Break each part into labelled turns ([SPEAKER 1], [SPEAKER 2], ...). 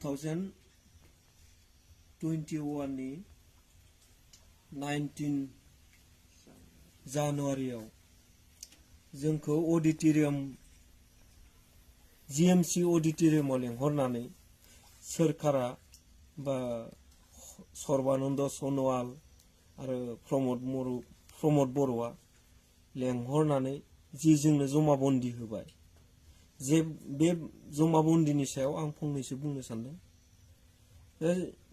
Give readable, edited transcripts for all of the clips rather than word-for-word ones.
[SPEAKER 1] 2021 नि 19 जानुवारियाव जोंखौ auditorium GMC ऑडिटोरियमाव लेंहरनानै सोरखारा बा सर्बानन्द सनोवाल आरो प्रमोद बर'आ लेंहरनानै जि जोंनो जमाबन्दी होबाय जे बे जमाबन्दिनि सायाव आं फंनैसो बुंनो सानदों।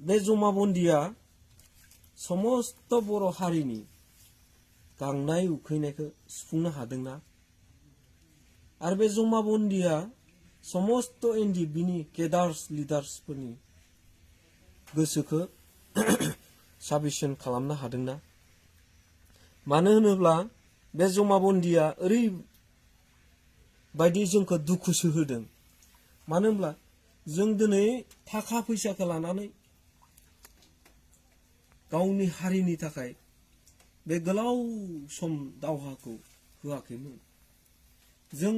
[SPEAKER 1] बे जमाबन्दिया समस्त बर' हारिनि गांनाय उखैनायखौ सुफुंनो हादोंना आरो बे जमाबन्दिया समस्त एनडिबिनि केडार्स लिडार्सफोरनि गोसोखौ साबिसन खालामनो हादोंना। मानो होनोब्ला बे जमाबन्दिया ओरैबायदि जोंखौ दुखुसो होदों। मानो होनब्ला जों दिनै थाखा फैसाखौ लानानै गावनि हारिनि थाखाय बे गोलाव सम दावहाखौ होआखैमोन। जों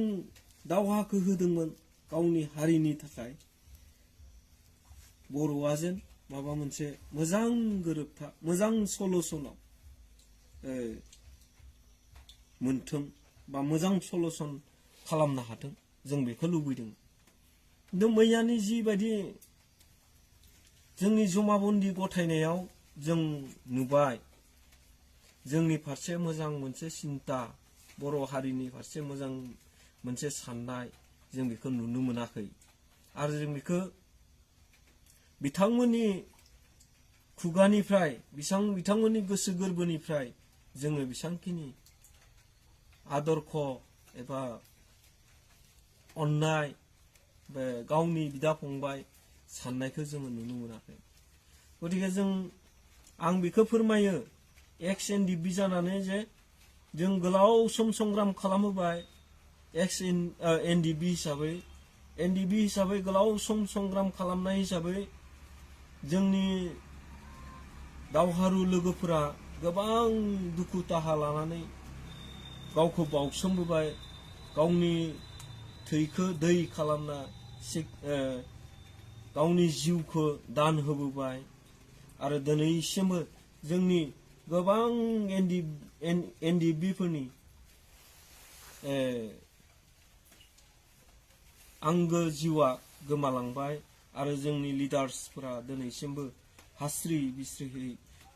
[SPEAKER 1] दावहाखौ होदोंमोन गावनि हारिनि थाखाय बर'आ जेन माबा मोनसे मोजां गोरोबथा मोजां सलुसनाव मोनथों बा मोजां सलुसन खालामनो हाथों जों बेखौ लुबैदों। खिन्थु मैयानि जिबायदि जोंनि जमाबन्दी गथायनायाव जों नुबाय जोंनि फारसे मोजां मोनसे सिन्ता बर' हारिनि फारसे मोजां मोनसे साननाय जों बेखौ नुनो मोनाखै आरो जों बेखौ बिथांमोननि खुगानिफ्राय बिथांमोननि गोसो गोरबोनिफ्राय जोङो बेसांखिनि आदर्श एबा अननाय बे गावनि बिदा फंबाय साननायखौ जोङो नुनो मोनाखै। गतिके आं बेखौ फोरमायो एक्स एनडिबि जानानै जे जों गोलाव सम संग्राम खालामबाय एक्स एनडिबि हिसाबै गोलाव सम संग्राम खालामनाय हिसाबै जोंनि दावहारु लोगोफोरा गोबां दुखु दाहा लानानै गावखौ बाउसोमबोबाय गावनि थैखौ दै खालामना गावनि जिउखौ दान होबोबाय आरो दिनैसिमबो जोंनि गोबां एनडिबिफोरनि आंगो जिउआ गोमालांबाय आरो जोंनि लिडार्सफोरा दिनैसिमबो हास्रि बिस्रियै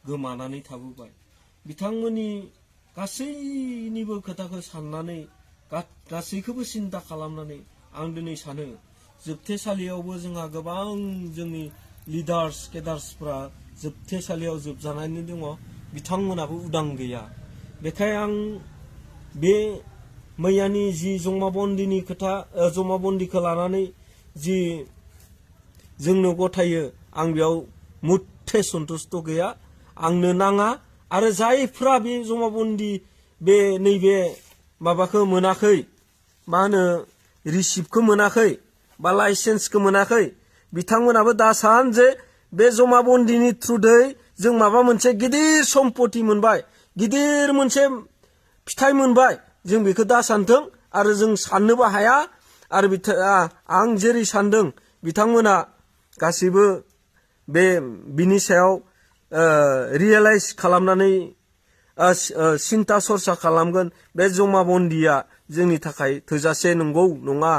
[SPEAKER 1] गोमानानै थाबोबाय। बिथांमोननि गासैनिबो खोथाखौ साननानै गासैखौबो सिन्ता खालामनानै आं दिनै सानो जोबथेसालियावबो जोंहा गोबां जोंनि लिडार्स केडार्सफोरा जोबथेसालियाव जोबजानानै दङ बिथांमोनाबो उदां गैया। बेखायनो आं बे मैयानि जि जमाबन्दिनि खोथा जमाबन्दिखौ लानानै जि जोंनो गथायो आं बेयाव मुथे सन्तुष्ट गैया आंनो नाङा आरो जायफ्रा बे जमाबन्दी बे नैबे माबाखौ मोनाखै मा होनो रिसिप्टखौ मोनाखै बा लाइसेन्सखौ मोनाखै बिथांमोनाबो दा सान जे बे जमाबन्दिनि थ्रुयै जों माबा मोनसे गिदिर सम्पति मोनबाय गिदिर मोनसे फिथाइ मोनबाय जों बेखौ दा सानथों आरो जों साननोबो हाया आरो आं जेरै सानदों बिथांमोना गासैबो बिनि सायाव रियेलाइज खालामनानै सिन्ता सरसा खालामगोन बे जमाबन्दिया जोंनि थाखाय थोजासे नंगौ नङा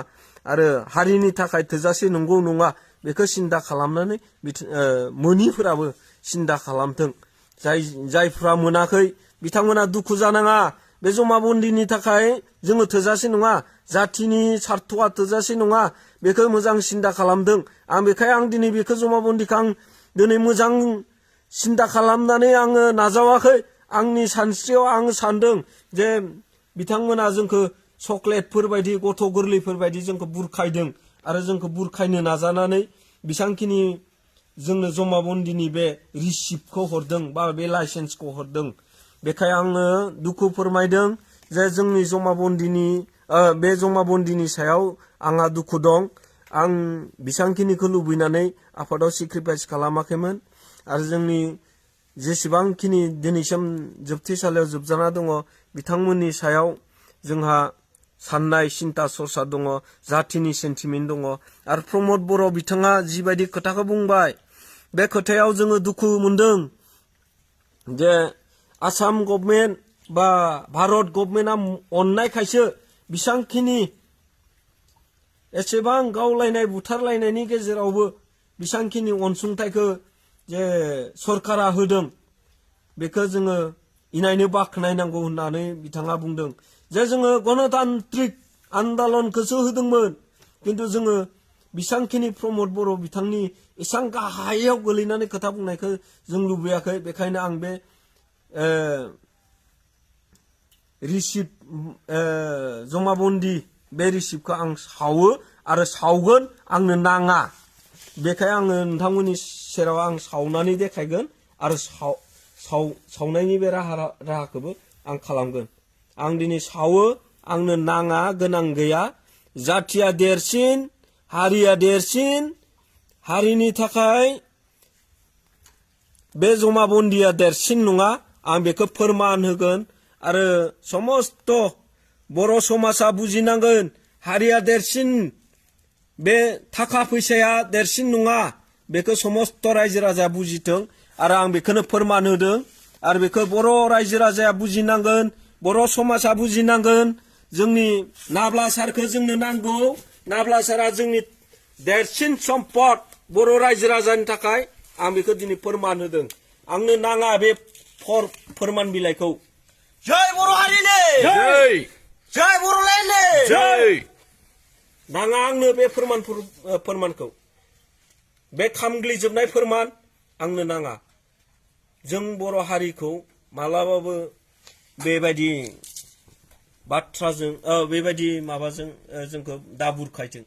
[SPEAKER 1] आरो हारिनि थाखाय थोजासे नंगौ नङा बेखौ सिन्ता खालामनानै मोनिफोराबो सिन्ता खालामथों। जायफ्रा मोनाखै बिथांमोना दुखु जानाङा बे जमाबन्दिनि थाखाय जोङो थोजासे नङा जाथिनि सार्थआ थोजासे नङा बेखौ मोजां सिन्ता खालामदों। आं दिनै बेखौ जमाबन्दिखौ आं दिनै मोजां सिन्ता खालामनानै आङो नाजावाखै आंनि सानस्रियाव आं सानदों जे बिथांमोना जोंखौ चक्लेटफोर बायदि गथ' गोरलैफोर बायदि जोंखौ बुरखायदों आरो जोंखौ बुरखायनो नाजानानै बेसांखिनि जोंनो जमाबन्दिनि बे रिसिप्टखौ हरदों बा बे लाइसेन्सखौ हरदों। बेखायनो आङो दुखु फोरमायदों जे जोंनि बे जमाबन्दिनि सायाव आंहा दुखु दं। आं बेसांखिनिखौ लुबैनानै आफादाव सेक्रिफाइस खालामाखैमोन आरो जोंनि जेसेबांखिनि दिनैसिम जोबथेसालियाव जोबजाना दङ बिथांमोननि सायाव जोंहा साननाय सिन्ता सरसा दङ जातिनि सेन्टिमेन्ट दङ आरो प्रमद बर' बिथाङा जिबायदि खोथाखौ बुंबाय बे खोथायाव जोङो दुखु मोनदों जे आसाम गभर्नमेन्ट बा भारत गभर्नमेन्टआ अननायखायसो बिसांखिनि एसेबां गावलायनाय बुथारलायनायनि गेजेरावबो बिसांखिनि अनसुंथाइखौ जे सरकारा होदों बेखौ जोङो इनायनो बाख्नायनांगौ होननानै बिथाङा बुंदों जे जोङो गणतान्त्रिक आन्दलनखौसो होदोंमोन किन्तु जोङो बिसांखिनि प्रमद बर' बिथांनि एसां गाहायाव गोलैनानै खोथा बुंनायखौ जों लुबैयाखै बेखायनो आं बे रिसिप्ट जमाबन्दी बे रिसिप्टखौ आं सावो आरो सावगोन आंनो नाङा बेखाय आङो नोंथांमोननि सेराव आं सावनानै देखायगोन आरो सावनायनि बे राहाखौबो आं खालामगोन आं दिनै सावो आंनो नाङा गोनां गैया जातिया देरसिन हारिया देरसिन हारिनि थाखाय बे जमाबन्दिया देरसिन नङा आं बेखौ फोरमान होगोन आरो समस्त बर' समाजा बुजिनांगोन हारिया देरसिन बे थाखा फैसाया देरसिन नङा बेखौ समस्त रायजो राजाया बुजिथों आरो आं बेखौनो फोरमान होदों आरो बेखौ बर' रायजो राजाया बुजिनांगोन बर' समाजा बुजिनांगोन जोंनि नाब्ला सारखौ जोंनो नांगौ नाब्ला सारा जोंनि देरसिन सम्पद बर' रायजो राजानि थाखाय आं बेखौ दिनै फोरमान होदों आंनो नाङा बे फोरमान बिलाइखौ जय बर' हारिनो जय जय बर'लेण्डनो जय नाङा आंनो बे फोरमानखौ बे खामग्लिजोबनाय फोरमान आंनो नाङा जों बर' हारिखौ मालाबाबो बेबायदि बाथ्राजों बेबायदि माबाजों जोंखौ दा बुरखायथों